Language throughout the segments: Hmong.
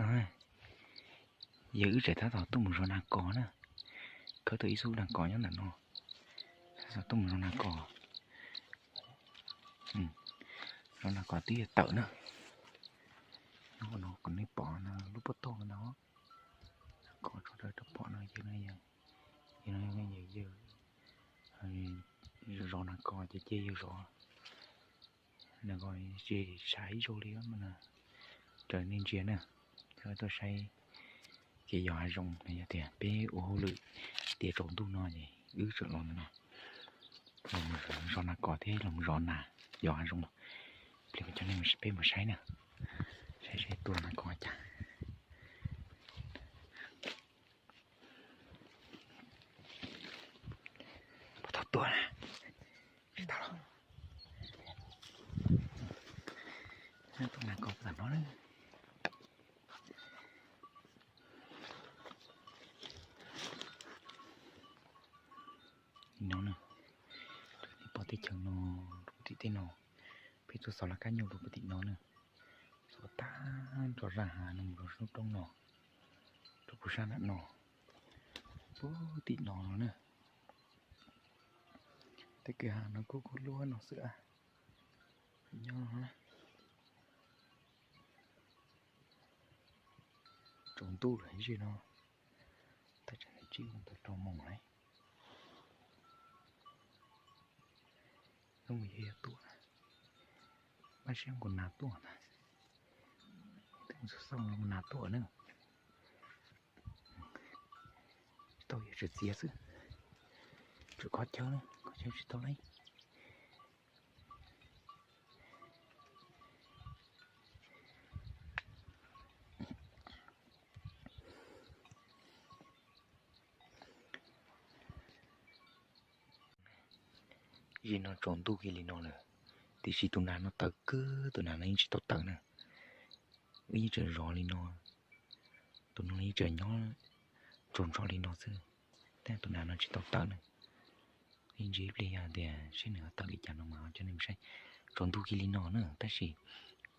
Yog wb tseem tab tom tuaj mus zov nas kos na, khawb tau ib xub nas kos nyob ntawm no, tab tom tuaj mus zov nas kos, zov nas kos twb yuav tawm na. Nyob no kom nej pom no lub pob toj no, nas kos tso rau pom no, yawg, yawg zov nas kos ces cia yawg zov. Nas kos tsis tshav ib zaug li, raws nej ntsia na, tuaj saib kev yos hav zoov. Yog tias peb ua hauj lwm tiav tsaus ntuj no es wb tseem los ntawm no, los zov nas kos thiab los zov nas, yos hav zoov no. Pliag coj nej peb mus saib na, saib saib tua nas kos cas. Puas tau tua na? Tsis tau los. Tua nas kos puas tau no na? Li no na, pom teb chaws no, rau tim tej no, peb tuaj xov laj kab nyuj rau puag tim no na, xov tag nrho zaj hav no mus rau sab roob no, rau puag sab nram no, puag tim no no na. Tej kwj ha no kuj kuj luaj no xwb, nyob no na. Tsaus ntuj lawm zim no, tab tsam tsib moos tawm rau moos lawm. Hnub yog tuaj, npaj siab nkaus nas tuaj ntag. Xauj xauj los nas tuaj na. Tsis tau, yog tsis txiav xwb, tseem kho chaw na, kho chaw tsis tau li. Zim no tsaus ntuj kiag li no lawm, tiam sis tus nas no tawv kawg, tus nas no yeej tsis tau tawm na. Wb yeej tseem zov li no, tus no yeej tseem nyob tsaug ntso li no xwb, tab tus nas no tsis tau tawm na. Ib ntsis ib pliag yog tias seb nws ho tawm li cas no mas coj nej mus saib. Tsaus ntuj kiag li no na, tab sis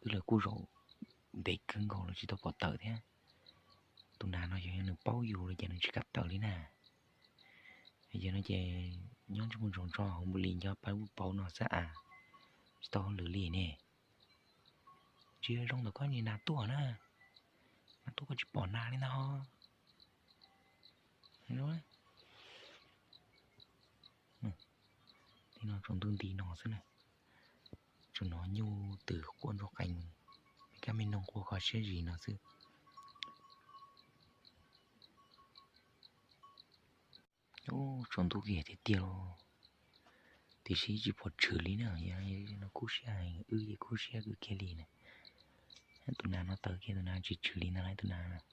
wb lawv kuj zaum ntev kawg nkaus los tsis tau pom tawm thiab. Tus nas no yog nws paub yus los ces nws tsis kam tawm li na. Yog no ces nyob ntsej muag ntsoov tso hauv npus lis nco pab pauv no xwb as, tsis tau hauj lwm li ne. Ntsia zoo ntawm koj nim nas tuaj na, nas tuaj koj tsis pom nas li ntag. Li no tsaus ntuj nti no xwb na, tsuas hnov nyuj twm quaj ntsuag qees, me kab me noog quaj kho siab zis no xwb. Tsaus ntuj kiag tiag tiag los, tiam sis tsis pom tshwm li na, yog no kub siab heev, wb yeej kub siab kawg kiag li na. Tus nas no tawv kiag, tus nas tsis tshwm li ntag lauj, tus nas.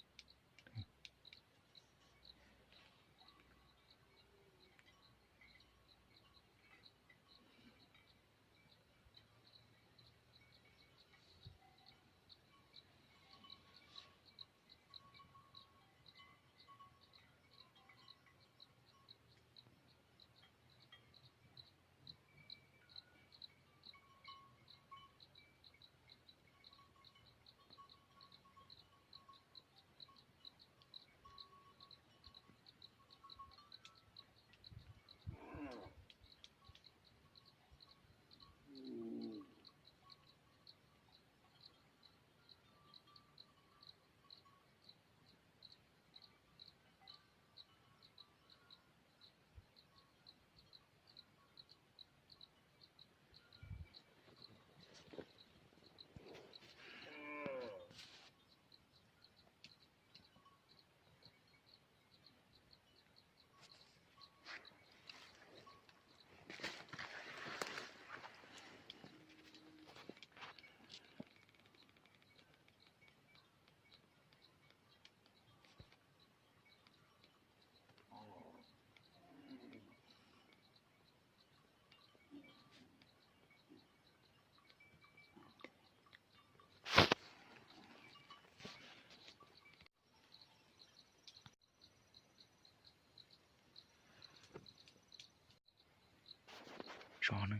Tso na,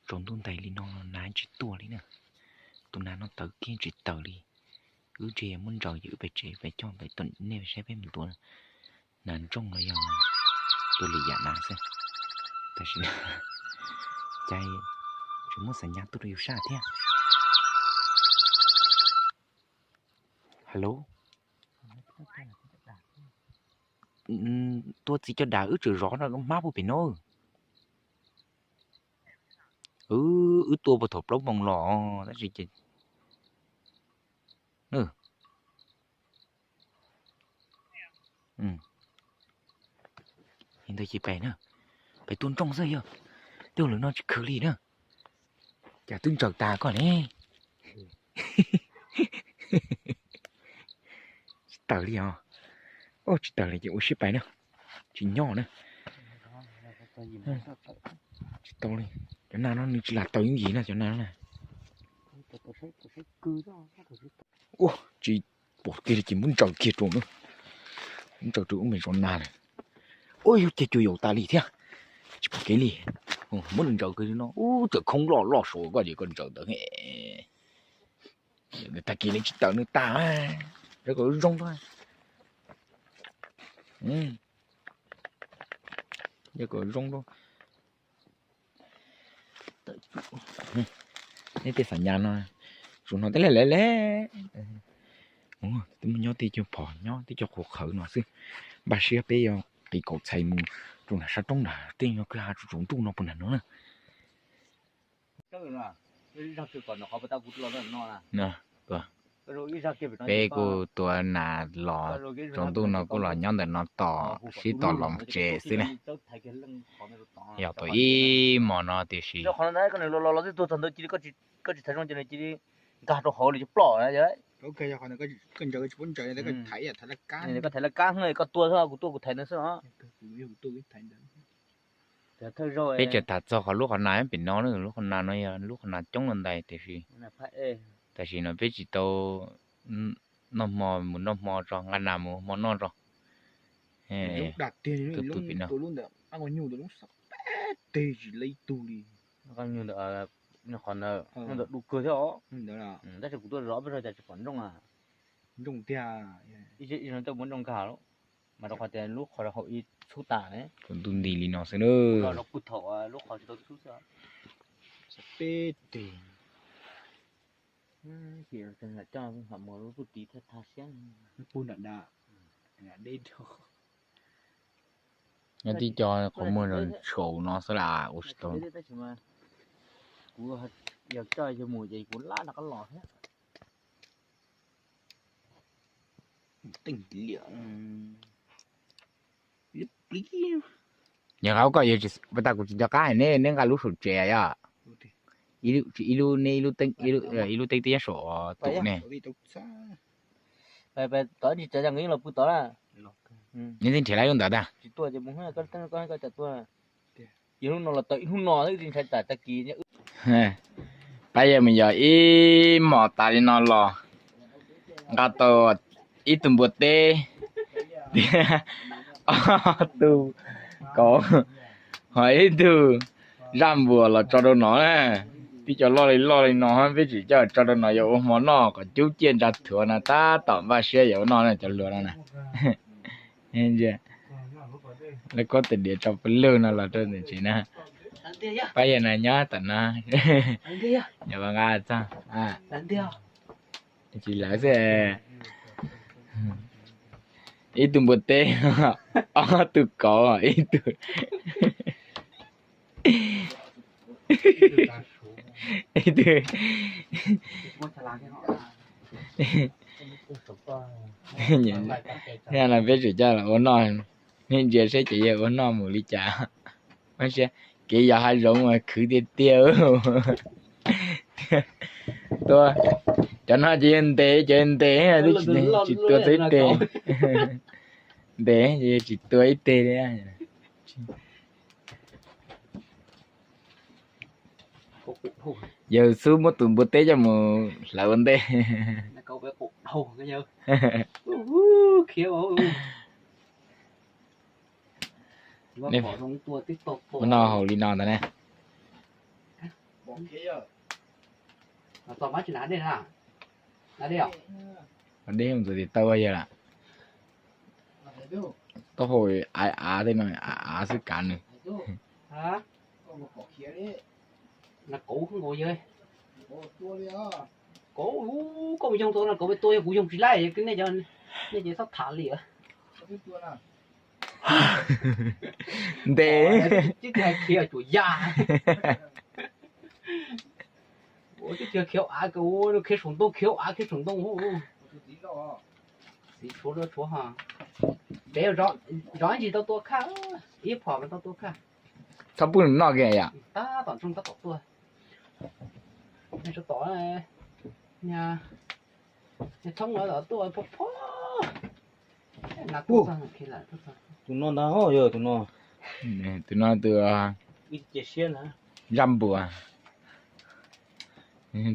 tsaus ntuj ntais li no nas tsis tuaj li na. Tus nas no tawv kiag tsis tawm li. Wb ntshe muab ntsaws ces wb pem tsev pem coj pem tom nej saib peb mus tua nas ntsooj los yog tua lwm yam nas xwb. Tab sis cas tsis muaj xav nyas tuaj rau yus sab thiab. Hello, tua txiv cov dam wb tseem zov no hmab puag pem no. Wb tua puag thaum plaub moos los tab sis ces ntawd ces pem na, pem tua ntsooj xwb yog, tej lawm no tsis khwv li na. Cas twb ntsaws tas koj ne. Tsis tawm li os. Tsis tawm li ces ua siab pais na. Tsis nyob na. Tsis tau li. Cov nas no nws tsis lam tawm yooj yim na cov nas no na. Ua tsis pom kiag li ces muab ntsaws kiag rau na. Muab ntsaws rau ub me zov nas lawm. Ua yog ces cua yaus tas li thiab. Tsis pom kev li. Muab nws ntsaws kiag li no ub tseem khoob loj loj saud koj ces koj ntsaws ntawd. Tag kis li tsis tawm nws tas. Zoo zoo. Nej tej xav nyas no, tsuas no tej lawm lawm. Twb muaj nyob tej cov phom nyob tej cov qhuav qhawv no xwb. Npaj siab peb yuav qiv kaum txhais mus rau nram sab roob nram tej nyuag kwj ha tsaus ntuj no puag nram no na. Peb kuj tua nas los tsaus ntuj no kuj los nyob ntawm no tos sib tos los tsev xwb na. Yog tau ib hmos no tiam sis thaiv laj kab, koj tua xwb, kuv tua kuv thaiv ntawd xwb. Peb tseem tham txog qhov lub qhov nas pem no, lub qhov nas no yog lub qhov nas coob los ntais tiam sis, tam sim no peb tsis tau noj hmo mus noj hmo tso, nqa nas mus hmo noj tso. Tus pem no, tus ntawd, qhov ntawd, ntawm du kawg thiab os. Tab sis kuv tuaj zov peb zog cas tsis pom ntsooj a. Ntsooj tiag, ib zaug tuaj muab ntsooj nkag lawm, mas rau qhov tias lub qhov hauv ib txhub tas ne. Tus ntuj nti li no xwb na. Rau puag thaum lub qhov tsis tau txhub xwb. Peb teg. Coj lub tuj tiv thiaj tag siab. Puag nram da, nram deb rau. Nyob tib co qhov muag no tshaus no xwb las ua tsis tau. Kuv yog coj yawg mus ces kuv lab rov qab los thiab. Teej liam. Yog qhov koj yuav tsis, tas kuv tsis nco qab ne, neb nqa lub saum tsev yom. Ib lub, ib lub, neb ib lub teeb, ib lub teeb tib nyob saum tus ne. Tod tsis tsev, nws los pw tod na. Neb twb nrhiav lawm lub ntawd tag. Tsis tuaj ces mus, koj, koj, koj cas tuaj. Yog hnub no los tau ib hnub no twb tsis ntshai tsam tag kis. Pab yawg mus yos ib hmos tas li no los nqa tau ib tug npua teb thiab ob tug kauv, ho ib tug zaj npuas los tso rau no na. Tib co loj li loj li no peb tseem coj tso rau no yuav ua hmo noj kom cub ciaj ntsa thuav no tab tom npaj siab yuav ua noj na cov hluas no na. Lawv kob tais diav tso pw lug no los rau ntawm tsev na. Pab yawg na nyob tom no. Nyob nqa txog tsis lawv xwb. Ib tug npua teb, ob tug kauv, ib tug, ib tug. Thiab no peb tseem coj los ua noj, nej ntsia seb ces yawg ua noj mus li cas. Kev yos hav zoov mas khwv tiag tiag. Tua, cov no ces yog ntes, cov ntes twb tsis tua tau ib teg. Ntes ces yog tsis tua ib teg li. Yawg xub muab tus npua teb coj mus hlawv ua ntej. Ua noj haus li no ntag ne. Deb mus txog tim taw yog lawm. Taub hau av av tej no, av xwb kav nws. Kauv nkaus yawg. Kauv, koj mus yoog tau no kauv tua yog kuv yoog tsis laij, nej ces txhob tham li. Ntes. Tib tug hais khiav cuam ya. Ua tib tug khiav av, khiav saum ntoo, khiav av khiav saum ntoo. Txiv tshuav tshuav ho. Pem zov ib ntsis tau tua khaj, ib phom mas tau tua khaj. Txhob pub nws noj kiag yom. Tab tom ntsoog tab tom tuaj. Niag tsov tom, niag thoob no tom tuaj phob phob. Tus no ntag, yog tus no. Tus no tus zaj npuas.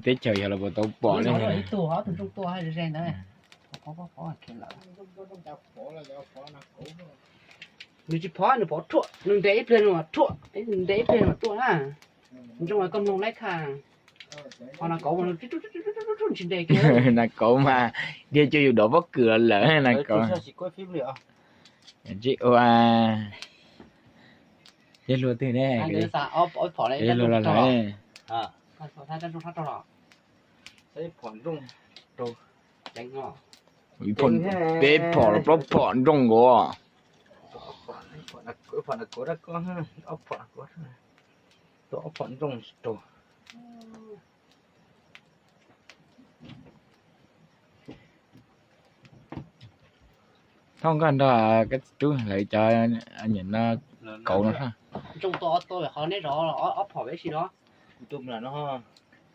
Teb chaws yog los puas tau pom li. Ib tug ho tus ntsoog tuaj ze ntawd. Nws tsis phov, nws phov ruam, nws nres ib pliag nws mam ruam, nws nres ib pliag nws mam tuaj na. Ntsoog koj mloog laib khaj. Ho nas kauv mas nws tsis nres kiag. Nas kauv mas dhia cuag yus dov pob kws los lawm nas kauv. Tsis ua yog luag twg ne, yog luag los lawm. Peb phom los plaub phom nrooj nkaus. Tua ob phom nrooj tsis raug. Thauj nkoj nrog koj txiv tub lawv cov nyiam no kauv no. Ntsoog tua tua qhov neb zov ob phom peb si no.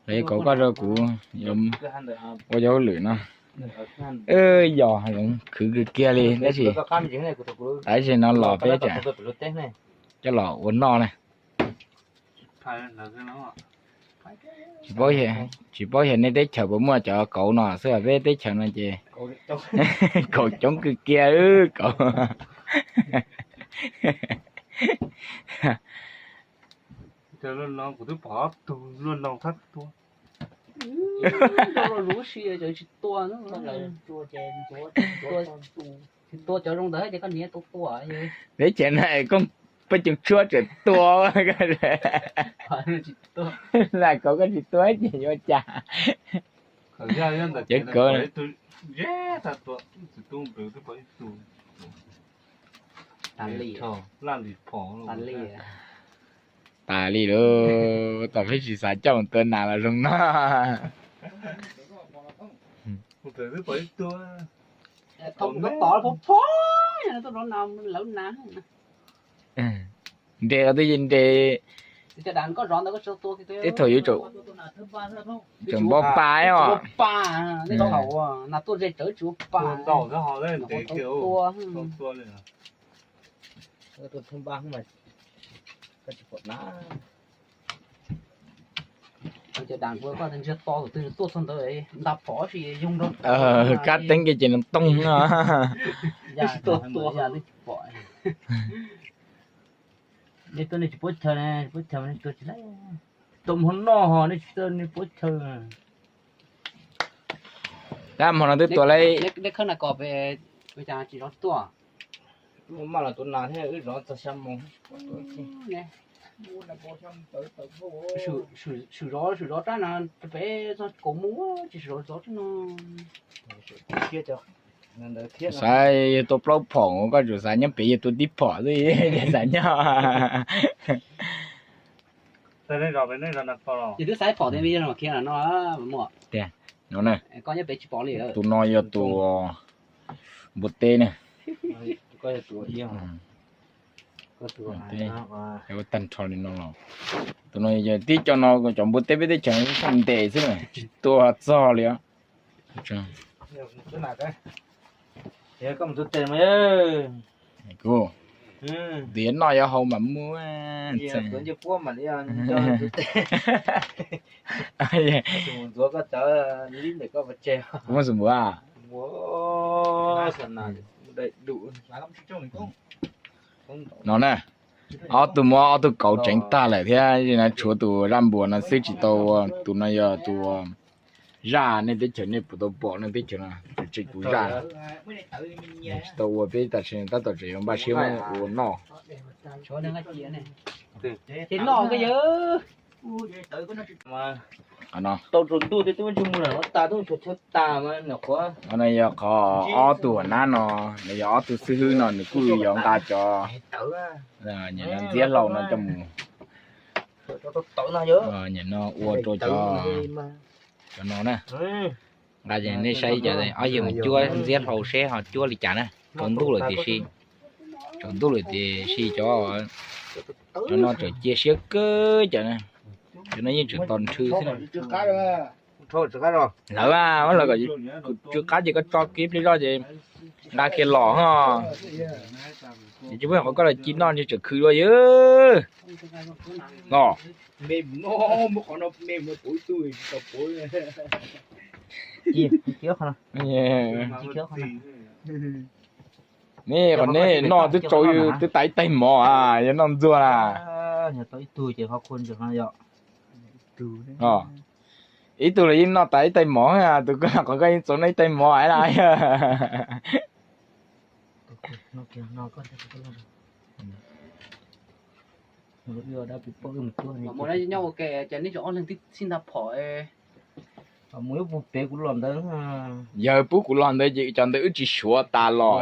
Lawv kauv koj rau kuv ua cov hauj lwm no. Yog khwv kawg kiag li tab sis, tab sis no los peb tsam coj los ua noj na. Tsis paub, tsis paub xyov nej teb chaws puas muaj cov kauv no xwb, peb teb chaws no ces kauv coob kawg kiag kauv. Kuv twb pom ob tug luaj no thab tua. Lub si tsis tua, tsis tua cov zoo ntawd ces koj niam tua tua. Teb chaws no koj poj coom tshuab tseem tua. Lam kauv koj tsis tua ces yuav cas. Cov kauv tas li lawm, tas peb tsis xav coj mus tua nas los zoo no. Nres los twb nres, tej thaum yuav tsum npau pa os. Cov dam kuv koj ntsiag to tus twg tuaj txog ntawd nta phom si yoog rau. Kab teeb kiag ces nws toog no. Yam tuaj tua yam twb tsis pom. Nej tuaj nej tsis puab chaw ne, tsis puab chaw nej tuaj tsis laib. Tuaj mus noj ho nej tsis tuaj nej puab chaw. Tab hmo no twb tua laib. Nej khawb nas kos pem, ua cas tsis zov tuaj? Maj los tua nas thiab, wb zov txog xya moos. Swm zov, swm zov rab na, pem txog kaum moos tsis swm zov zov rab no. Xav yog tua plaub phom, koj tsuas xav nyob pem yog tua tib phom xwb, xav nyob. Ces twb xav phom tias khiav no, no, tus no yog tus npua teb ne. Tag nrho li no los, tus no yog tib co no cov npua teb peb teb chaws ntes xwb, tsis tua txog li os. Kuv tias noj yuav haus mas muab. Kuv muab xus npuav. No na, ob tug muab ob tug kauv tseev tag lawm thiab, tshuav tus zaj npuas no xwb tsis tau ua. Tus no yog tus Zaj nej teb chaws nej puas tau pom nej teb chaws no tseem tseg kuv zaj. Tsis tau ua peb tam sim tab tom tseem yuav npaj siab ua noj. Tau tsaus ntuj tej tub tsis mus lawm, tas tub tshua tshawb tas mas nws qhuav. No yog qhov ob tug huam nab no, nws yog ob tug xib hwb no nws kuj yuav nqa cov ntxiab hlau no coj mus, nim no ua rau cov, cov no na. Nqa nej saib cov ob yawg mus cuab ntxiab hlau seb ho cuab li cas na. Tsaus ntuj lawm tiam sis, tsaus ntuj lawm tiam sis cov, cov no tseem cia siab kawg cov na. Cov no yeej tseem tos nrhw xwb. Lawv, lawv kom tsw qab ces koj tso kiag ib pliag zoj ces nqa kiag los ho. Ces tsis muaj qhov koj los ci noj ntshe tseem khwv dua yog no. Nej qhov nej noj twb tsau, twb tas ib taig mov a, yog noj ntxuag na. Ib tug los yeej noj tas ib taig mov, tus koj qhov koj yeej txaus noj ib taig mov na. Nyob ua ke ces nej ob leeg twb sib ntag phom. Mus ib pug pem kuv los ntawd. Yawg pub kuv los ntawd ces cov ntawd wb tsis suav tas los.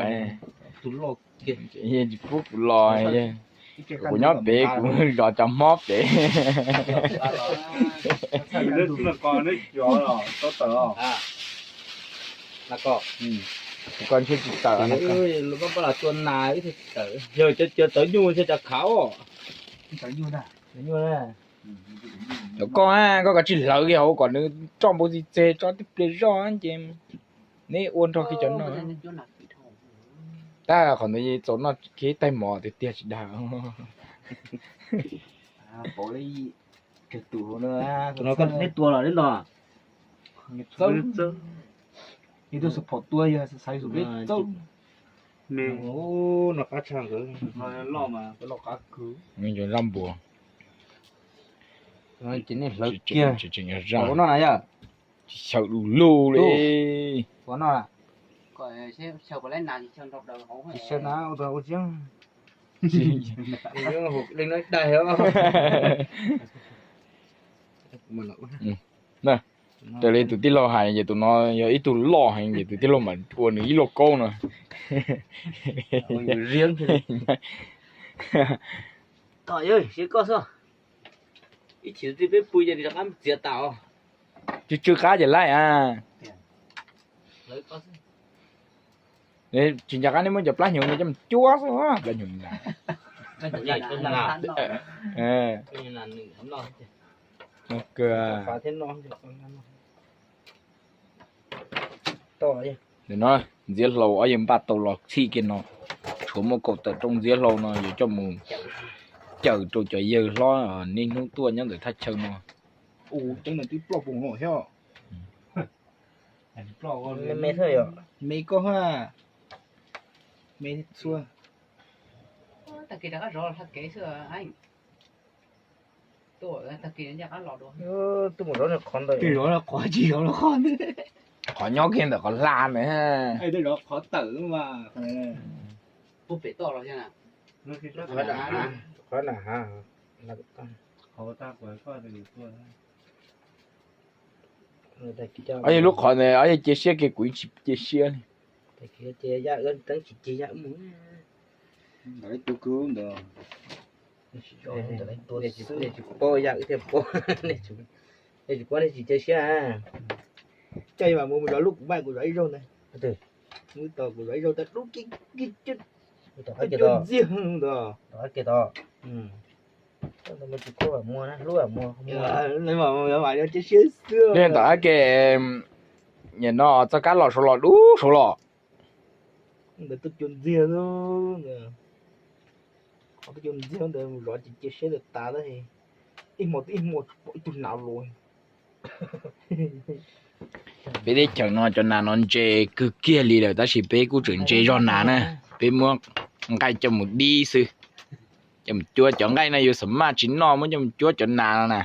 Tsis pub kuv los, kuv nyob pem kuv zov cov mob pem. Koj ntshe tsis tawm. Yog cov tawv nyuj thiaj tsav khav os. Cov koj, koj kav tsij hlawv kiag hauv kom nws roj npau txi txeg tso tib pliag zoj ces neb ua nrog kiag cov no. Tab qhov ntawd txaus noj kiag ib taig mov tiag tiag tsis dag. Tus no neb tua los neb no? Ib tug xwb phom tua yog xaiv xus peb txawb. Me, no qab tshaj nkawd, loj mas loj qab kawg. Cov zaj npua. Ces nej hlawv kiag. Tsis noj na yog? Tsis xyaw du lug li. Ua no, tsis xyaw na, ua tau ua tsis, leej no daig os. Raws li tus tij laug hais ces tus no yog ib tug loj heev ces tus tij laug mam ua nws ib lauj kaub no. Tom, siab koj xwb. Ib chim twg peb pw ces nws rov qab txiav tas os. Tsw tsw qab ces laij a. Tsis nco qab nej muab cov plab hnyuv no coj mus cuab xwb, plab hnyuv na. Ntxiab hlau ob yawg npaj tau los txhij kiag no, tshuav muaj kaum tawm rooj ntxiab hlau no yuav coj mus cawm rau cov yawg hlob niaj hnub tuaj nyob ntawm thaj chaw no. Ub, tseeb no twb ploj pus hlo thiab. Me koj ha, me txhua. Tag kis rov qab zov hla kev xwb. Tag kis rov qab los dua. Twb mus zov qhov ntawd, zov qhov tsis zov qhov ntawd. Qhov nyob kiag ntawm qhov hla ntawd. Zov qhov tawm mas. Puag pem toj los thiab na. Qhov na ha. Ob yawg lub qhov ntawd ob yawg cia siab kiag kuv yeej tsis cia siab li. Ntawd ib tug kwv ntawd. Nej tsis paub yam wb thiaj paub. Nej tsis paub nej tsis cia siab. Coj mas mus zov lub kuv maj kuv zov ib zaug ntag. Mus tos kuv zov ib zaug ntag dub kiag kiag. Tom qab ke ntag. Tom qab ke ntag. Cia siab xwb. Tom qab ke nim no txoj kab los saud los dub saud los. Ntawd tuaj cua ntxiag, qhov tuaj cua ntxiag ntawd mus zov ces cia siab ntawd tas tab sis ib hmo twb ib hmo pom ib tug nas los. Peb teb chaws no cov nas no ntse kawg kiag li lawm tab sis peb kuj tseem ntse zog nas na. Peb muab nqaij coj mus dib xwb, coj mus cuab cov nqaij no yus xam maj tsis noj muab coj mus cuab cov nas no na.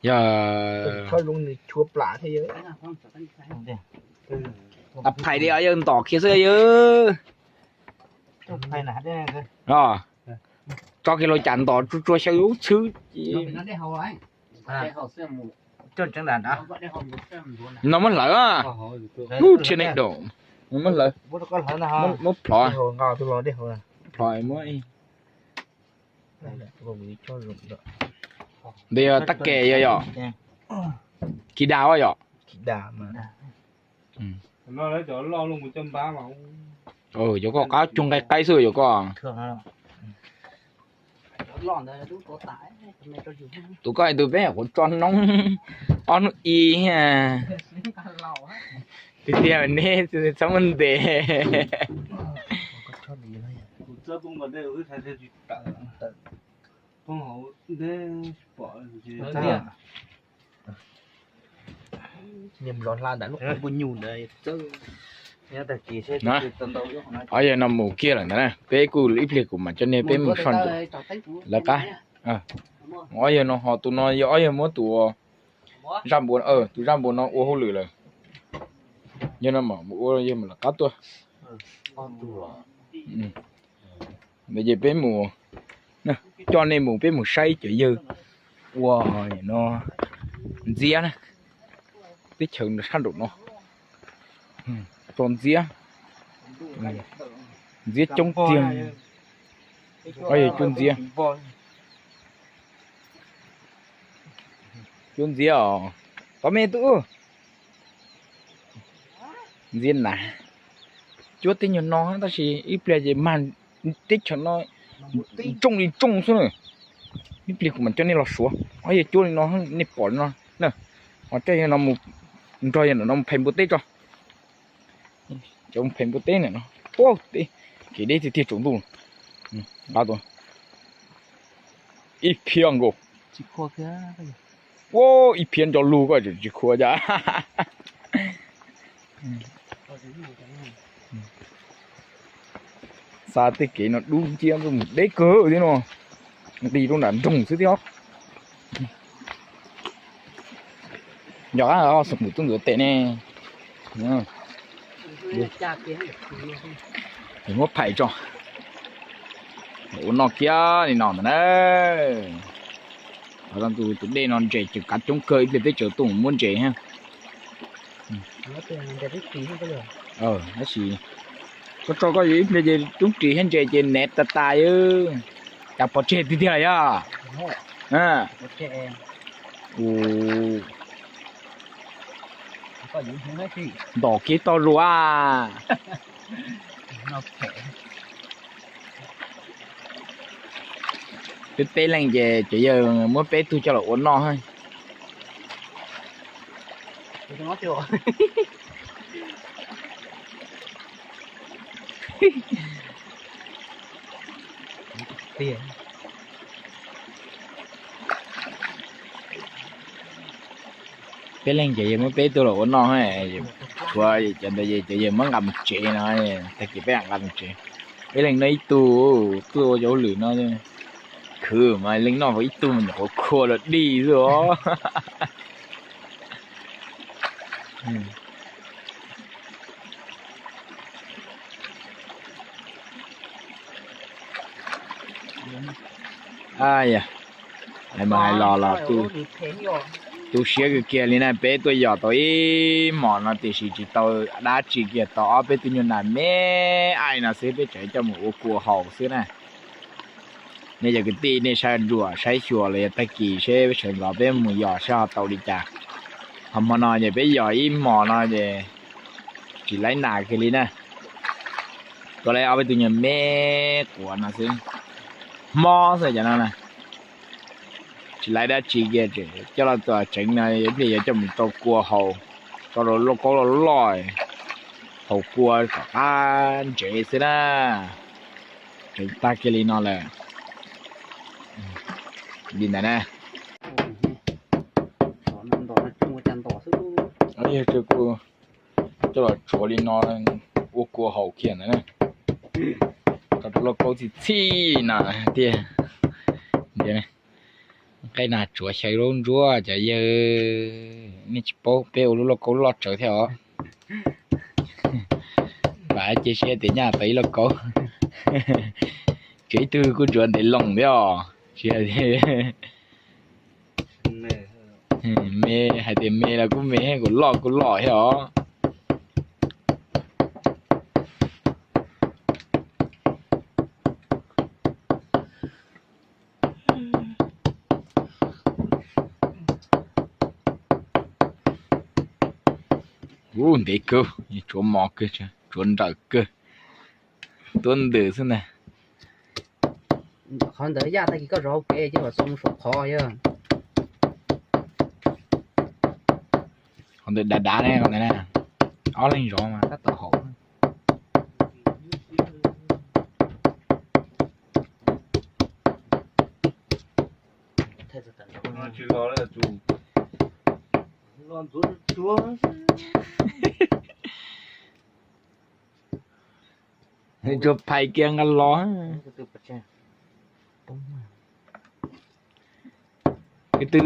Yog, phais li yawg ntom kiag xwb yawg. Tso kiag los cas ntom tsuag tsuag xyaw lub txhwb. No muab hlawv, lub tshia neeg daum, muab hlawv, muab plhov, plhov muab. Ntawd yog tab ke yog, yog kis das yom. Cov koj qab cug nqaij qaib xwb yog koj. Tus koj tus peb nyuam qhuav tso noob ob hnub i, tiag tiag neb txhob muab ntes. Ob yawg no mus kiag lawm ntawd na, peb kuj ib pliag kuv mam coj nej peb mus soj ntsuam lawv qab. Ob yawg no ho tus no yog ob yawg muab tus zaj npua, tus zaj npua no ua hauj lwm lawm. Yawg no mam ua yawg mam lawv qab tuaj. Ntawd ces peb mus, coj nej mus peb mus saib cov yawg ua no ntxiab na, teb chaws sab nraum no tso ntxiab, ntxiab coob tiag. Ob yawg cuab ntxiab, cuab ntxiab os, tov me tub. Ntxiab na, cuab tej nyuag no tab sis ib pliag ces mag teb chaws no nrooj li nrooj xwb na. Ib pliag kuv mam coj nej los suav, ob yawg cuab li no nej pom li no na. Ho coj yawg no mus nrog yawg no mus phais npua teb tso. Cov phais npua teb na no, kev deb tiag tiag tsaus ntuj. Nqa tus ib phiab nkaus, ua ib phiab nco lug koj tsis khuav cas. Xa tej kev no dub nciab mus deb kawg thiab no, nqis rau nram nroog xwb thiab. Nco qab xeem mus tub ntxuav tes ne. Muab phais tso, ua noj kiag li no ntag na. Tus dej no ntses tseem kav coob kawg, ib pliag peb tseem tuaj mus muab ntses thiab. Tab sis koj tso koj yuav ib pliag ces coob ris thiab ntses ces nev tas tas, cas pov tseg tiag tiag yog. Ntom kiag toj lua. Peb peb leeg ces cov yawg muab peb tug coj los ua noj. Peb leeg ces yawg muab peb tug los ua noj, tshuav cov ntawd ces cov yawg muab nqa mus tsev no, tag kis peb nqa mus tsev. Peb leeg noj ib tug, tuaj ua cov hauj lwm no khwv mas leej noj ib tug mas nyuam qhuav khua los dig xwb os. Yog, hais mas hais los los tu siab kawg kiag li na, peb tuaj yos tau ib hmos no tiam sis tsis tau dab tsi kiag, tau ob peb tug nyuag nas me aim no xwb peb tseem coj mus ua kua haus xwb na. Nej cov kwv tij nej saib ntsuam saib xyuas los yog tag kis seb peb sawv ntxov peb mus yos saib ho tau li cas. Ho hmo no ces peb yos ib hmos no ces tsis laib nas kiag li na. Tuaj laib ob peb tug nyuag me quav no xwb, hmob xwb cov no na. Tsis laib dab tsi kiag, coj los tsev no ib pliag yuav coj mus rau kua haus, rau lauj kaub loj loj, haus kua kom qab ntsev xwb na. Tseev tag kiag li no lawm. Li ntawd na. Yog kuj coj los tsuav li no ua kua haus kiag ntawd na. Rau lauj kaub txhij txhij na tiag. Nqaij nas tsuav xyaw lub ntsuab cov yawg, nej tsis paub peb ua lub lauj kaub loj tsawv thiab os. Vam cia siab tias nyaj tau ib lauj kaub. Tsuav ib tug kuj tsuav ntev loo thiab os. Me, hais tias me los kuj me, kuj loj kuj loj thiab os. Ub, ntev kawg, tsuav mos kawg, tsuav nrawm kawg, tuab ntws xwb ntag. Qhov ntawd yaj tag kis koj zov hauv kev ces kom txo mus saum qhov yog. Qhov ntawd dav dav ne, qhov ntawd na, ob leeg zov mas tab tom haum. Tsuas phais kiag nqa los. Kwv tw,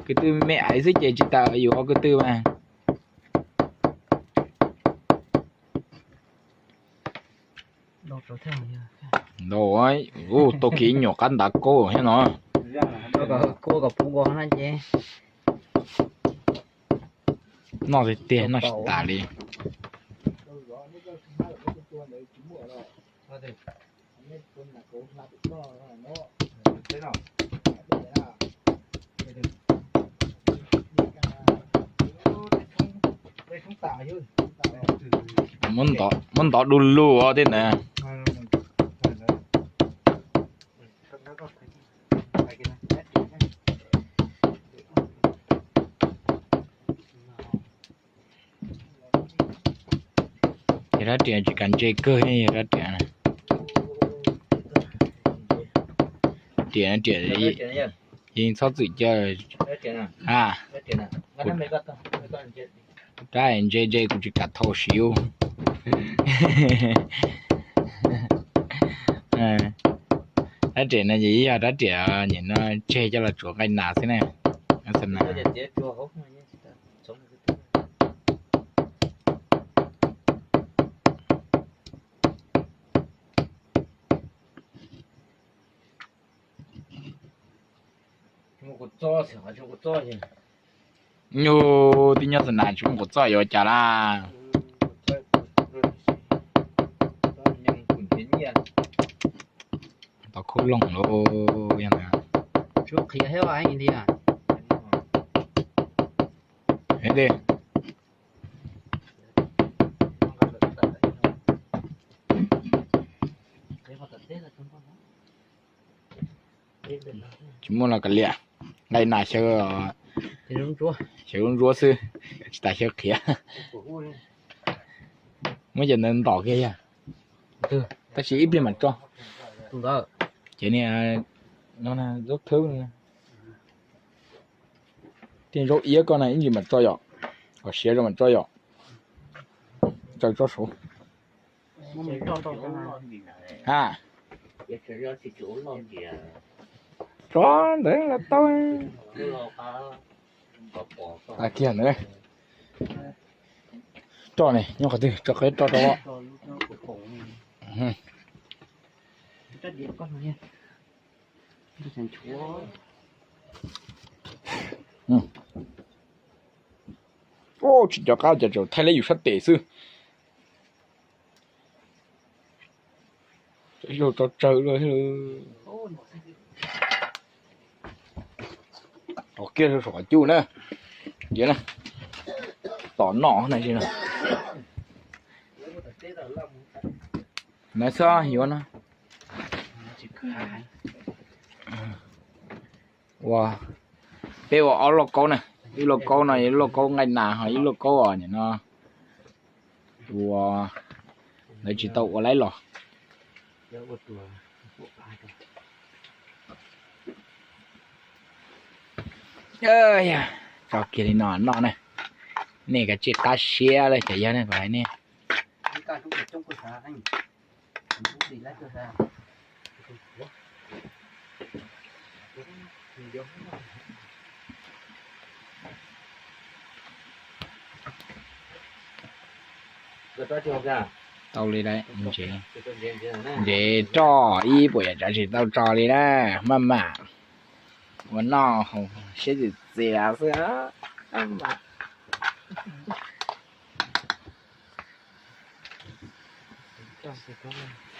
kwv tw me aiv xwb ces tsis tas yuav kwv tw mas. Ntau, tau kiv nyuam qab ntav kaub thiab no. Noj tiag tiag, noj tsis tas li. Muab ntov du lug os tej ntawd. Ces rab riam tsis kam ntse kawg, yog rab riam, riam, riam yeej txhob txwm cia. A, rab ntse ntse kuv tsis kam thau siv. Rab riam no ces yog rab riam nim no tseg coj los tsuav nqaij nas xwb na. Nyuj tib nyob xav nas tsis muaj quav txoj yuav cas laj. Tau khub looj lawm. Tsis muaj los kav liam, nqaij nas xyaw, xyaw lub ntsuab xwb, tsis tas xyaw qhiav. Muab cov ntawd ntom kiag yog, tab sis ib pliag mam tso. Ces ni, zaub thawb, tej zaub iab koj na ib ntsis mam tso yom, kom siav zoo mam tso yom. Tso tsob saud. Ha, tso ntawd los tau. Kiag ntawd. Tso ne, nyob qhov twg tso, qhov tso rau. Tsis nco qab, cas tseem thaij li yus sab tes xwb. Zaug tso tsawg lawm. Tos kiag saum qhov cub na. Ces na, tom noj na. Nov xwb yuav no. Ua, peb ua ob lauj kaub na, ib lauj kaub no, ib lauj kaub nqaij nas, ho ib lauj kaub os nim no ua, lawv tsis tau ua laib los. Tso kiag li no noj na. Nej kav tsij qab siab lawm, cov yawg ne, kuv hais nej. Ua, Tau li lawm, ntses roj ib puas yam tsav tsis tau tso li na, maj mam ua noj haus siab txias txias xwb.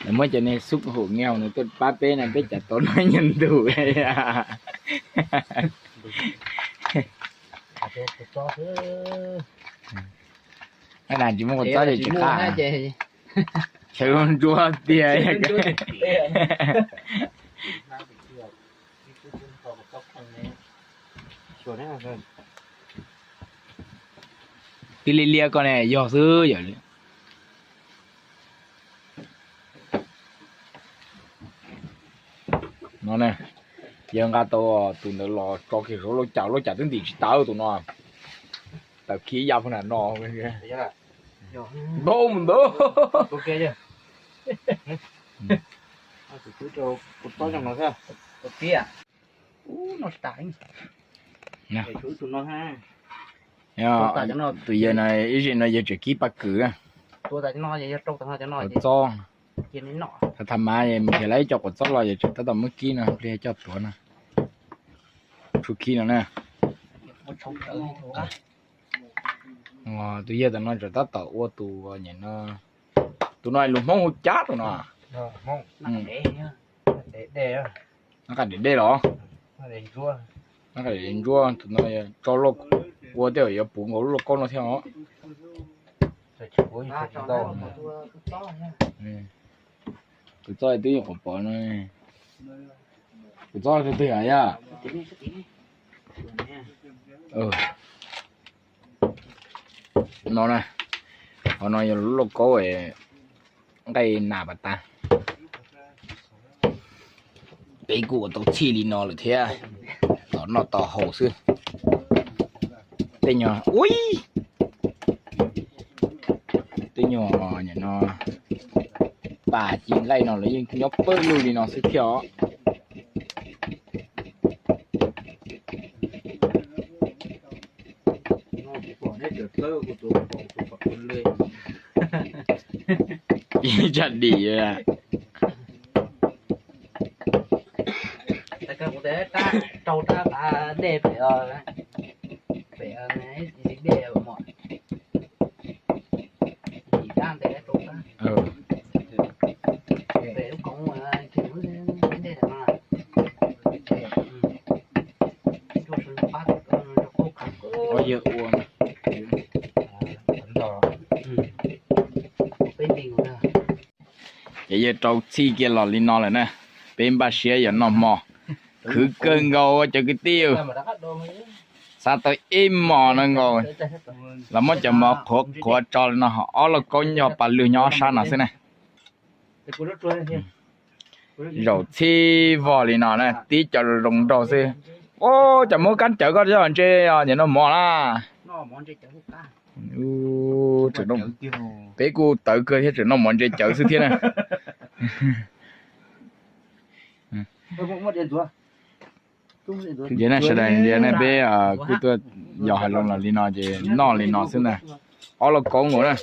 Lawv muab cov niag xub hum nge haus nws tuaj pab peb na, peb cas tau noj nyob ntu. Ab, nas tsis muaj kua txob ces tsis qab. Xyaw ntsuab tiag. Tib li liab ko ne yog xwb yom. No ne, yawg nqa tau tus ntawd los tso kiag saum lub cas, lub cas twb ntim tsis tau tus no. Tawm kiag ya pag nram no. Npau mus ntawd. Tus yawg no ib zig no yawg tseem kib paj kws. Quav txob. Thaum mas mus nrhiav lawv ib co quav txob los yawg tseem tab tom muab kib no, pliag coj tuav no. Tshuav kib no na. Tus yawg tam no tseem tab tom ua tus, tus no lus Hmoob hu cab tus no. Nqa dej los? Nqa dej ntsuab, tus no tso lauj, ua tej zaum yuav puv nkaus lub lauj kaub no thiab os. Tus txob twb yeej qhuav pom no. Tus txob twg twg yom? No na, qhov no yog lub lauj kaub nqaij nas pas tas. Peb kuj ua tau txhij li no lawm thiab, tos noj tos haus xwb. Tej nyuag ui, tej nyuag no pas ci nqaij no los yeej nyob pawg lug li no xwb thiab os. Ib tsa dim. Rau rab qab dej pem, pem dej mom, dim rab ntev rau rab, pem lub koov dej no. Yawg ua, ces yawg rau txhij kiag los li no lawm na. Peb npaj siab yuav noj hmo, khwv kawg nkaus cov kwv tij. Xav tau ib hmos no nkaus, los muab cov mov qhuav qhuav tso li no, ob lauj kaub nyob pas lug nyob ob sab no xwb na. Zaum txhij vog li no na, tib co zoo nraug xwb. Ua cas muab kab cawv koj coj ntse, nim no mov na. Peb kuj tawv kawg thiab, tseem noj mov ntse cawv xwb thiab na. Ces na sawv daws, ntsia na peb kuj tuaj yos hais loo los li no ces noj li no xwb ntag. Ob lauj kaub nkaus na,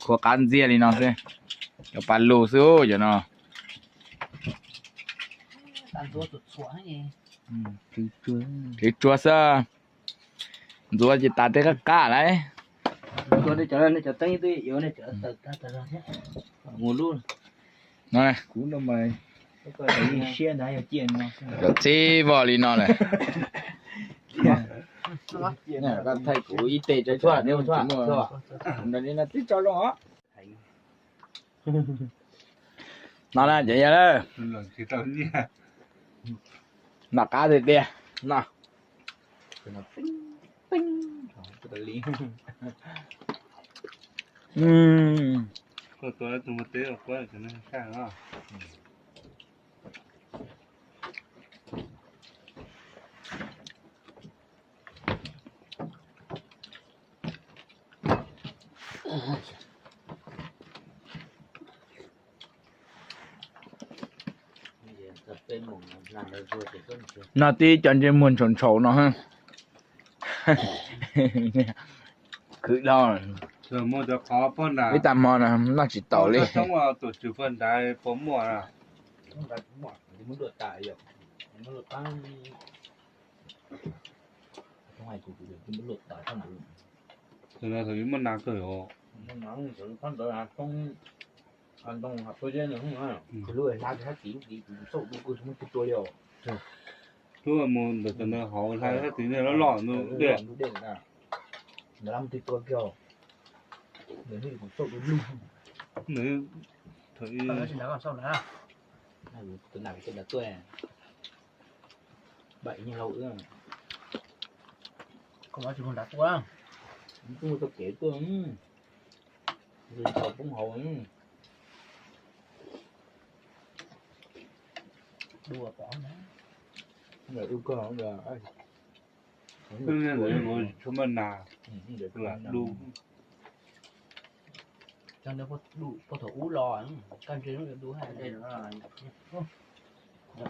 qhuav qab ntxiag li no xwb, cov pas lug xwb cov no. Tsuag xwb, ntxuav ces tas tej qab qab lauj. Zaum txhij vog li no lawm. Koj thaij kuv ib teg tso, twb tso zoo os. No na cov yawg, noj qab tiag tiag no. Peb mus No tib cov ntsej muag ntshaum ntshaum no. Khwv dhau. Ib tag hmo no noj tsis tau li. Muaj nas kawg os. Lub hla sab tim lub tim xauj du kuj tsis muaj twg tua li os. Lub mus ntawm cov ntawd hauv hla sab tim loj loj ntug dej. Ntawd lab mus twg tua kiag. Nws kuj xauj du lug. Nws thaum ib tus nas tuaj. Npam ib nyuag lau wb. Koj muab tsis muag nrad tuaj. Tuaj tau kev tuaj. Tau poob hauv. Dua pov na. Ntawm wb koj ntawd. Twb ntawd yuav tshuav maj nas. Lam dub. Cov ntawd puag thaum ub los, koj ntsia lub dub hab. Lawv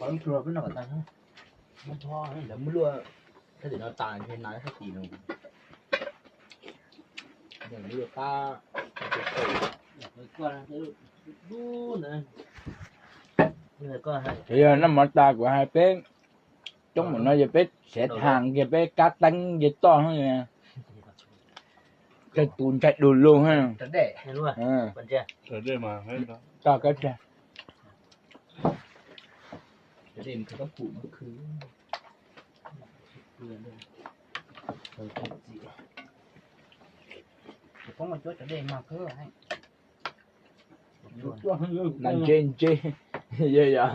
muab luaj, sab tim no tas ntshe nas sab tim no. Luaj qab. Yog noj mov tas kuv hais peb coob mus no ces peb siav thaam kiag peb kab teeb nce toj, kawg tus ntshai du lug. Toj kab tsag. Nas ntse ntse, yog yog.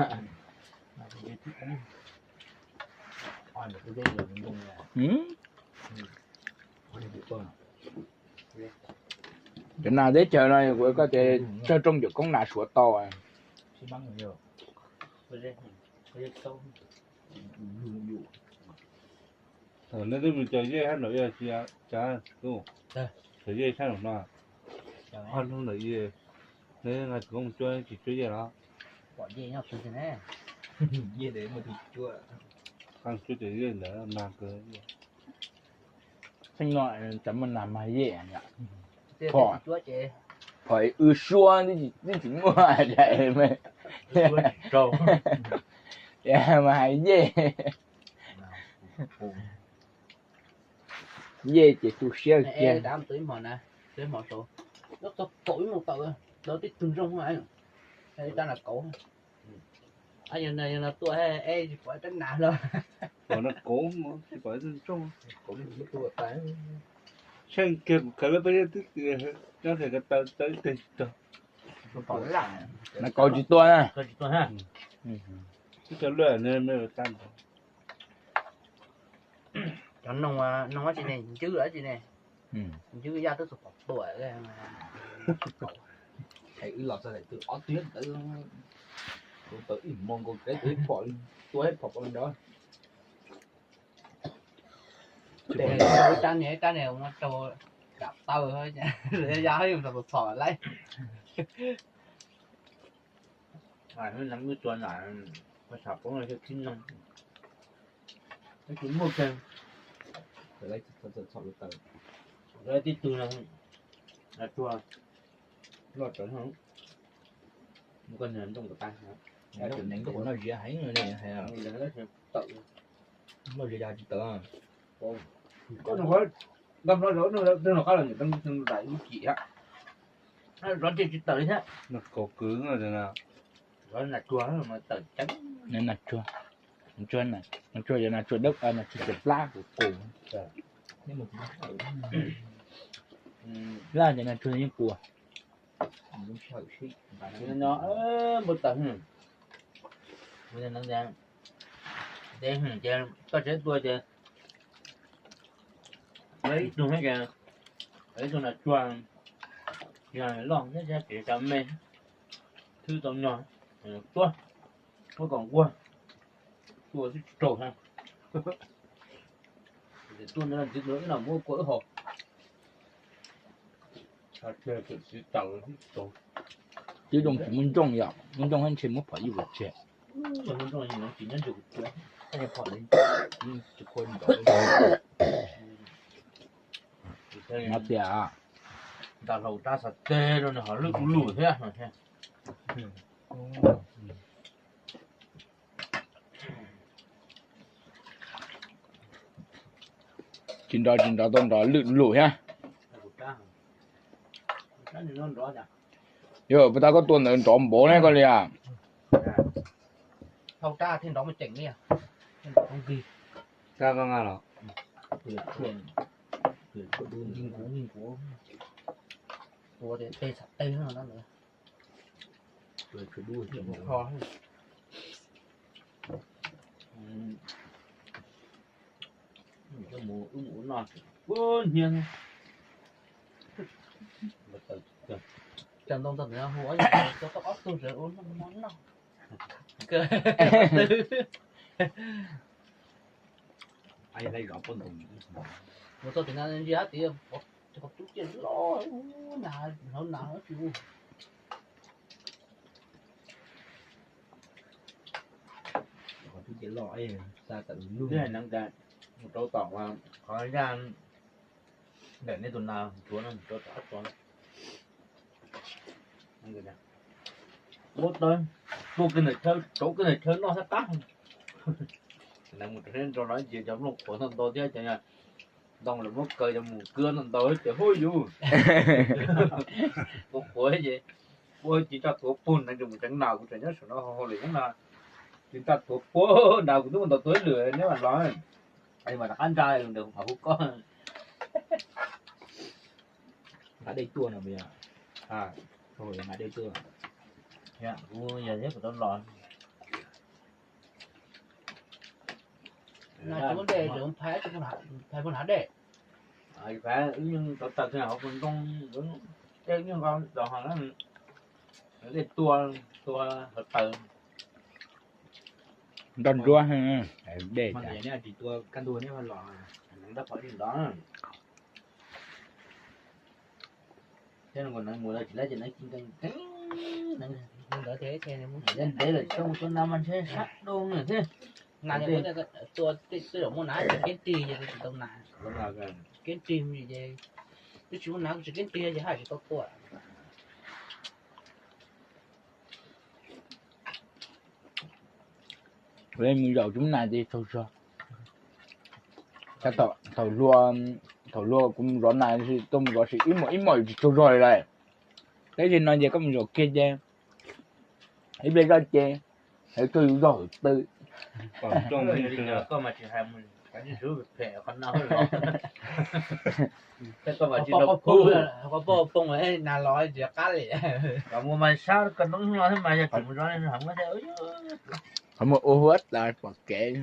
Cov nas teb chaws no kuv koj ces tsawg rooj cawm koob nas suav tau. Nej twb mus cog yej hab nraum ib, cog yej sab nraum no. Ob hnub nraum ib, neb nqa txiv koob mus cuab tsis cuab yej los? Cuab ces yej ntawd nag kawg. Xeeb no tas muaj nas mag yej. Phom wb suab twb tsis muaj, mas hais yej. Yej ces tu siab kiag. Tau ib tug ntsooj, tab ib tug nas kauv. Yog no yog no tuaj, tsis pom ib rab nas los. Pom nas kauv, tsis pom ib tug ntsooj. Tsheej kiag kuv khaws lawm peb twb nyob kiag ko taw tau ib teg tsis tau. Nas kauv tsis tua na. Tsis tau luaj ne. Cov noog, noog dab tsi ne, ncwb dab tsi ne? Ncwb yaj twb txog pom tuam. Wb los txog daim twg ob tug ntawd, kuv tau ib hmo nkaus kev tus ib phom, tua ib phom pom nrad. Ib rab niag, ib rab niag ua rau dam taw, ya yus txom txom laib. Wb tua na, ua tshav poob no thiaj khib noog. Tsis muaj kiag. Tib tug no, tuag loj rawv, koj nyob nrooj ko tas, noj ziav heev li hais. Noj ziav yog tsis tawm. Koj noj qab los ntawm lub kim, zov ntsej tsis tawm li thiab. Nas kauv kwv, zov nas tsuag tawm ceeb. Nas tsuag, nas tsuag yog nas tsuag dawb, nas tsuag txias plab kuv qus. Laj ces nas tsuag yeej qus. Npau taws, ces koj tsev tua ces ib tug, ib tug nas tsuag, yog loj thiab ces cov me, thwb tau nyog, tuab, tuab kom nquag, tua twb tsis raug thiab. Tuaj ntawd ntxiv tus ib los muab kua wb haus. Tib zoo tsis muaj ntsooj yom, muaj ntsooj hab ntshe muab phom yij ua tseg. Nyob tias nta hlau rab xav teg rau nws ho lwj ub lug thiab. Tsis nrov tsis nrov tau nrov lwj lug thiab. Yog puas tas koj tua ntawd nrov npaum ne koj li a? Hlau rab thiaj nrov muaj ceem li. Rab koj nqa los. Tua tias teg txham teg no ntawd. Mus ub mus no, hnyiab. Cov ntoo txog ntawd hu ob yam, cov tau ob tug sawv ua noj mov noj. Mus txog tim no ntsia hab tid, cov qhov tub ciaj loj, na, hauv nas tsis ua. Qhov tub ciaj loj, xa tawm lug. Mus rau tom qhov yaj ntawm nej tus nas tsuav no, mus rau tom qab tsuav. Ua tawv, tua kiag ntawm chaw, rauv kiag ntawm chaw noj sab qab. Mus rau nrau no ces cov nplooj qhuav ntau ntau thiab cov ntoo lawv muab kaw cov mus kawg ntau ntau ces huj yus. Tua qhuav ces ua ci tsa tuav puag na, mus tseev nas kuv tseem nyob saum no hauj lwm nyob no, ci tsa tuav puag na kuv twb mus ntaus tuav ib lwm neb mam los. Mas rov qab ntsa ntawd mas hu koj. Nqa dej tuaj no, nqa dej tuaj. Kuv yog thiab kuv tau los. Tsis muaj dej, phais puag hnav dej. Phais wb yeej tau tawg kiag hauv ntoo, tej yeej nqa los ho dej tua, tua hauv taws. Nroj nruab dej. Neb tsis tua kaj ntug neb los, nroj qhov dej ntov. Thiab mus tsis laib ces neev ci nkees nkees, ntev lawm tsis tau mus tua nas mas ntshe sab doo lawm thiab. Nas tua tej zaum muaj nas tsis keeb rig ces tsis tau nas. Keeb rig ces twb tsis muaj nas tsis keeb rig ces haj tsis tau tua. Mus zaum tsis muaj nas ces tsaug zog. Thaum hluas, thaum hluas kuv mus zov nas, tuaj mus zov ib mos ib mos tsis tsaug zog li lawm. Tab sis no ces koj mus zov kiag ces ib pliag zoj ces tsaug yus zog hauv taw. Koj mas tsis hais mus, qhov no los, koj mas tsis los, nas los tsis qab li. Mus mas sab koj noob hlo thiab mas yog tseem mus zov hab thiab. Qhov muaj ua huab tas pom kev.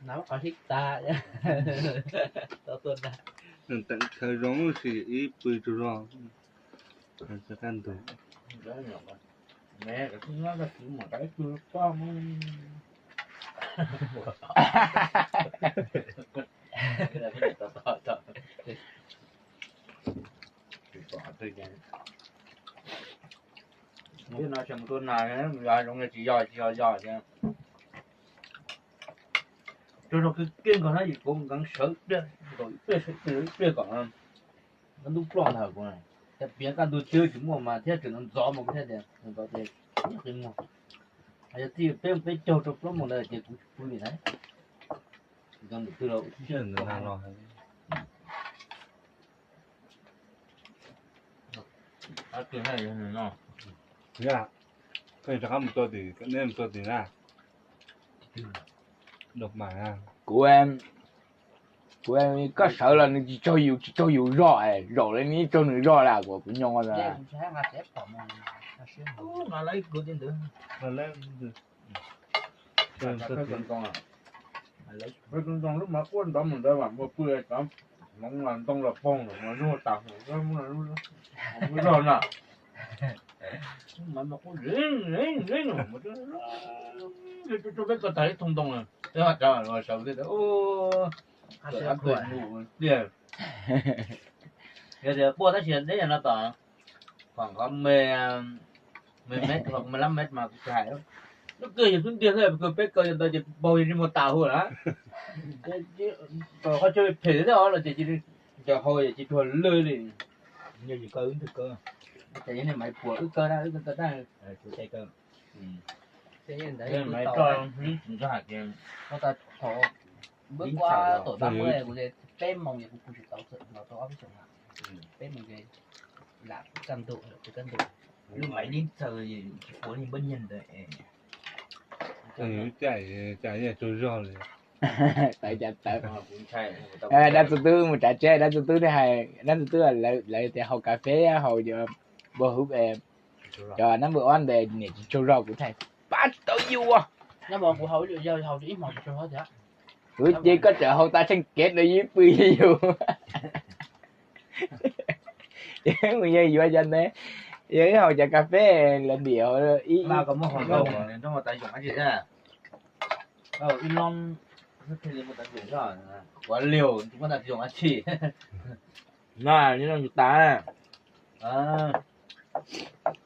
Qhov hlib tas. Teem chaw zoo sis ib pw tsaug zog. Kaj ntug. Thiab no tseem tua nas, yog zoo li tsis yog tsis yog yog ces tsaug zog kiag kiag nkaus na, kuv nkees sawv ib pliag, nkaus ib pliag sawv ib pliag, ib pliag kom ntub ploj ntag kuv. Cas piav kaj ntug twb tsis muaj mas thiab tseem ntxov ntxov mas kuv thiaj tias ntxov ces qi muag. Yog txij peb peb caug rau plaub moos ntawd ces kuv tsis pw li na. Zoo nws twg los Koj rov qab mus tua tim, neb mus tua tim na. Kuv, kuv, koj sawv los nws tsis tsaug yus, tsis tsaug yus zog, zaum li nws tsaug nws zog las kuv, kuv nyob. Peb ntoo lub mas quaj ntov mus ntawd mas mus pw cov hmoov ntoo los poog mas zog tas, zog na. Mas mus quaj zeeg zeeg, peb ko tag ib thooj ntoo, peb ho rov sawv thiab. Yog tias quaj tab sis neb yog no tom Khoảng có mười, mười mét hoặc mười lăm mét mà kuv hais. Lub kawg yog xub ntiag xwb, kawg peb kawg yog ntawd ces paug yog li mus tas hu lawm. Qhov chaw phem thiab os los ces cia li ncaws hau ces cia li tuag lwj li. Ces yog nej maiv puas wb kawg na, wb kawg tau dab. Maiv tso, tsis nco hais tias, thaum bữa qua tổ tám mươi của peb moos ces kuv kuj tsis tau txawm los tau ob peb xyoos lawm. Peb moos ces lam kaj ntug, kaj ntug. Lub maiv dib txaws tsis puas li npab nyiag ntawd. Cas yeej tsaug zog li. Tawv cas tawv. Dab txu tub mus tsav tsev, dab txu tub thiaj hais, dab txu tub lawv tias haus cà phê haus cov npua hub, cov nab npua ob ntawd niam tsis tsaug zog kuv thiaj pab tau yus. Kuv ces koj tseem haus tas tsheej kev los yus pw yus. Ces mus yog yuav cov ntawd, yog ib haus cov cà phê lawv ntim ib ib tas.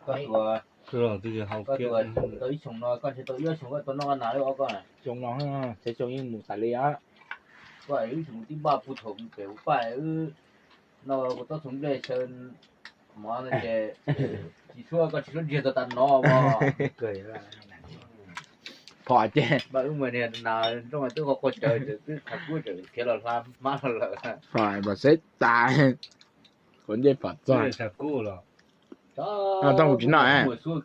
Koj tuav tau ib xyoos no koj ntshe tau ib ob xyoos koj tuav noj nas li ob koj. Xyoo no, xyoo yeej mus tas li. Koj ib xyoos tib npaj puag thaum pem ua paj, no kuv tob txhoov nplej xyaw mov no ces tsis suab, koj tsis suab ntsiag tau tas no. Phom ces npaj wb mus niag nas nroj twb qua qua cawv, twb qhav kub tseem khiav los hla hmab los lawm. Phom xeb tas, qhov ncej phom txog.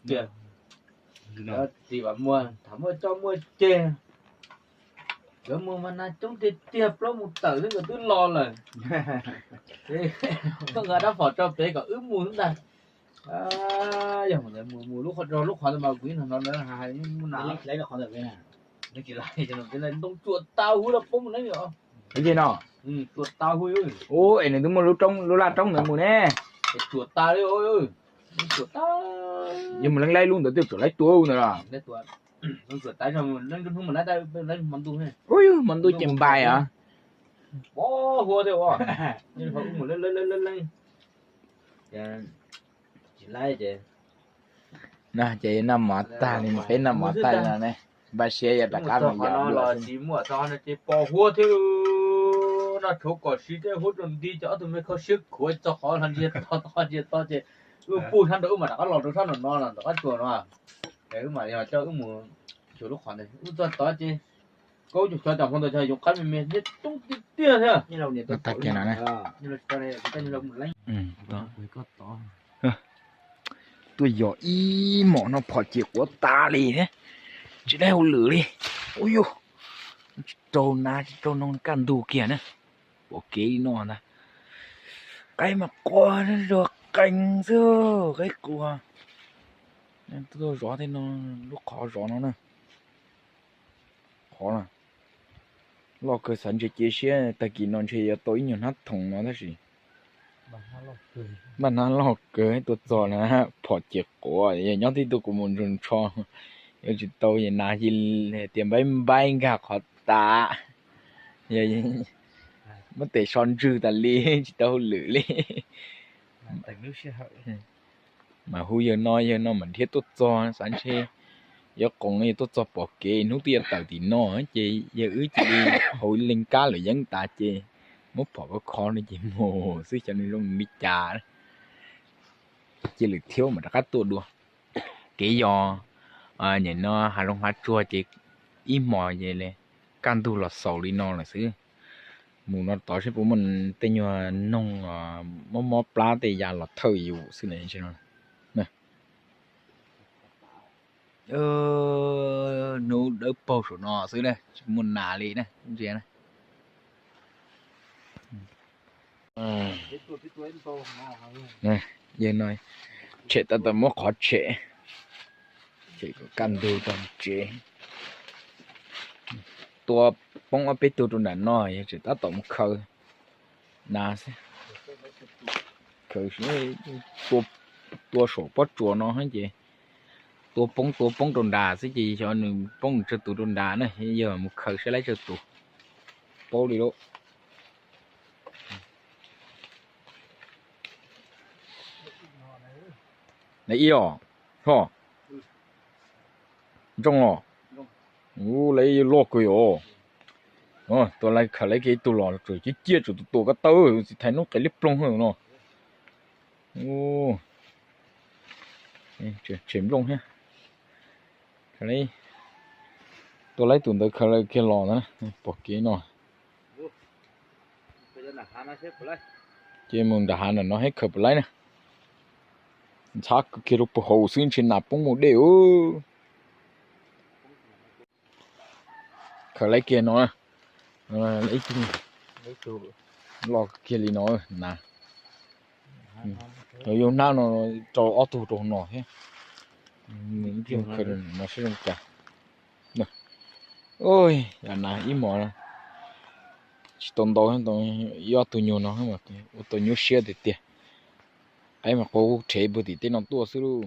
Tsis noj. Tis vam muag tham muaj coj muaj ceg. Cov muag mas nas coob tiag tiag, plaub mus tawm xwb nkawd twb los lawm. Koj nqa rab phom tso pem kom wb mus xwb ntag. Yog mus mus lub qhov, lub qhov ntawd mas kuv ib no no hais mus na. Tsis laiv, ntoo tsuam tas huv los poob mus neeb os. Li no, tsuam tas huv. Ub, es nws twb muaj lub roob, lub laj roob ntawd mus ne. Tsuam tas li, tsuam tas. Yog mus leej laib lub ntawd twb tsuam laib tua ntawd los. Ub, yog hmo ntuj ces npais os. Ces noj mov tag li, peb noj mov tag li no ne, npaj siab yuav rov qab mus yos dua xwb. Tsis muaj txog no ces pos huab thiab. Noj tshuav kom siv tej huab rau nti ces ob tug me kho siab khuav txog qhov no ntsiag to, ntsiag to ces wb puj sab nraud wb mam rov qab los rau sab nraum no los rov qab tsuas no. Es wb mam yog coj wb mus xyuas lub qhov ntawd, wb txog tod ces kaub caug xyov cas hmo ntawd yog yoov qab me me thiab coob tiag tiag thiab. Tuaj yos ib hmos no phom ces quav tas li thiab, tsis dai hauj lwm li. Ub yuj, tsis raug nas tsis raug noog kaj ntug kiag na. Pom kev li no ntag. Qaib mas qua zog qees xwb, qaib qua. Tuaj zov tej no, lub qhov zov no na. Qhov loj kawg, xav ntshe cia siab tag kis no ntshe yuav tau ib nyuag hnab thoom no tab sis npaj hnab loj kawg tuaj txog na. Phom ces quav, yog nyob tib tug kuv mus ntsog ntsho yuav tsis tau, nas cia li tias npaib npaib nkag qhov tas. Muab tes so ntswg tas li, tsis tau hauj lwm li. Mas hu yawg no, yawg no mam nrhiav tuaj txog, xav ntshe yuav qoos no yog tuaj txog pom kev hnub twb yuav tawm tim no ces yawg wb cia li haus leej kab lawm yeeb tas ces muab phom kho kho no ces mus xwb, xyov nws zoo li cas. Cia lwm thiab mam rov qab tuaj dua. Kev yos nyem no hav zoov hav tsuag ces ib hmos ces kaj ntug los xaus li no lawm xwb. Mus no tod seb puas muaj tej nyuag noog mob mob plab tej ya los thawj yus xwb na. Hnub dawb paug saum no xwb na, tsis muaj nas li na, ntsia na. Yawg no tshem tab tom muab qhov tshem, tshem kom kaj ntug tag tsev. Tua poob ob peb tug rau nram no, yawg tseem tab tom mus khaws nas xwb. Khaws, tua saum pob tsuas no ces tua poob tua poob rau nram xwb ces xyov nws poob nws tsawg tus rau nram na, yawg mus khaws saib lawv tsawg tus. Paub li lauj. Lawv ib os, ho, ntsooj os, ub, lawv loj kawg yom. Tua lawv, khaws lawv kiag ib tug los tseem ciaj ciaj, tseem tus tuam ko taw, txiv thais noob qes liab ploog no. Tshem nplooj thiab. Tua lawv tus ntawd khaws lawv kiag los ntag, pom kev no. Ces mus nram hav nram no thiab khaws puas laib na. Ntxhab kiag rau puag hauv xwb ntshe nas poob mus dej. Khaws lawv kiag no, ib tug loj kiag li no na. Yog hnab no rau ob tug rau no thiab. Khaws no sib zoo cas. Ua nas ib hmos tsis tau ntau, ib ob tug nyuag no ua tau nyuaj siab tiag tiag. Qaib mas quaj rhev puag tim tej no tuaj xwb lauj.